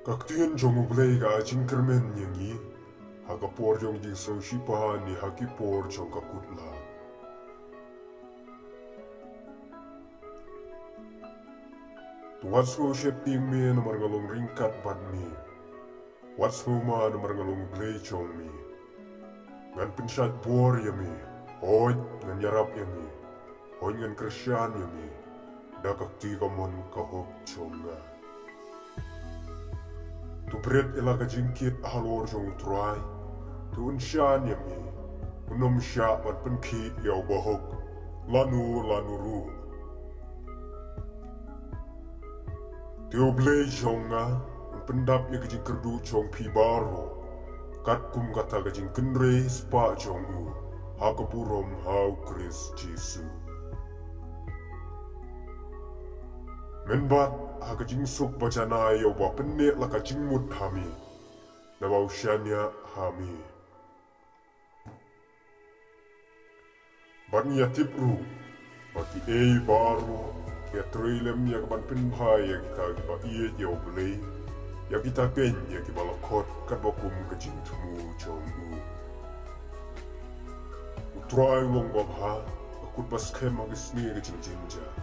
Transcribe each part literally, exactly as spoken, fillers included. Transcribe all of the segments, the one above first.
Ka ktien jong U Blei ka ai jingkyrmen ïa ngi ha ka por jong jingsngewsih bha ne ha ki por jong ka kut la. To wat sngew sheptieng me namar nga long ryngkat bad me. Wat sngew ma namar nga long U Blei jong me. Ngan pynshait bor ïa me. Hooid, ngan ïarap ïa me. Hooid, ngan kyrshan ïa me da ka kti kamon ka hok jong nga. To bret ïa la ka jingkit halor jong U Trai. To un shan ïa me. Un ym shah ban pynkhih ïa u bahok lano lano ruh. Te U Blei jong nga un pyndap ïa ka jingkyrduh jong phi baroh katkum kata ka jingkynrei spah jong u ha ka burom ha U Khrist Jisu. Men bat ha ka jingsuk ba janai ïa uba pynneh la ka jingmut ha me, naba u shaniah ha me. Bad ngi ïa tip ruh ba kiei baroh ki ïa trei lem ïa ka ban pynbha ïa kita kiba ïeit ïa U Blei, ïa kita keiñ ïa kiba la khot katba kum ka jingthmu jong u. U Trai u long babha, ka kut ba skhem ha ki sngi ka jingjynjar.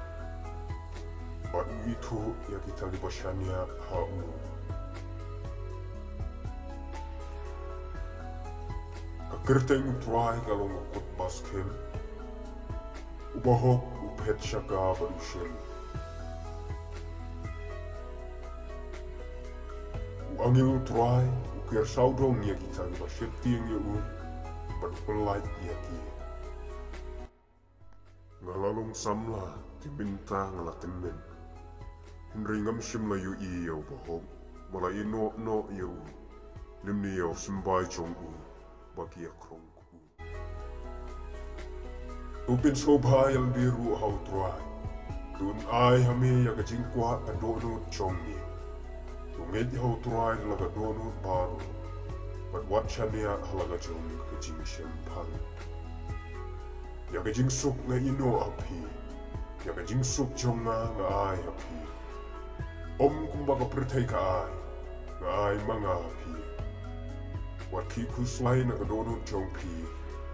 Bad u ithuh ïa kita kiba shaniah ha u. Ka kyrteng U Trai ka long ka kut ba skhem. U bahok u phet sha ka bad u shem. U angel U Trai u kyrsaw dong ïa kita kiba sheptieng ïa u bad u pyllait ïa ki. Nga la long samla, te mynta nga la tymmen. Hynrei ngam shym la ïohi ïa u bahok ba la ïehnoh noh ïa u, lymne ïa u symbai jong u ba ki ïa krong u. To pynsngewbha ïa lade ruh ha U Trai. To un ai ha me ïa ka jingkwah ka dohnud jong me. To ngeit ha U Trai da la ka dohnud baroh, bad wat shaniah ha la ka jong ka jingshemphang. Ïa ka jingsuk nga ïehnoh ha phi. Ïa ka jingsuk jong nga nga ai ha phi. Ym kumba ka pyrthei ka ai, nga ai ma nga ha phi. Wat khih khuslai na ka dohnud jong phi,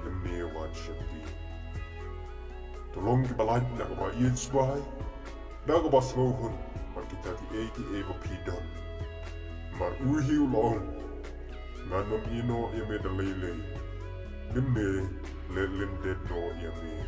lymne wat sheptieng. To long kiba lait na kaba ïeit sbai, da kaba sngewhun bad kita kiei kiei ba phi don. Namar u hi u la ong, ngan ym ïehnoh ïa me da lei lei, lymne leh lyndet noh ïa me.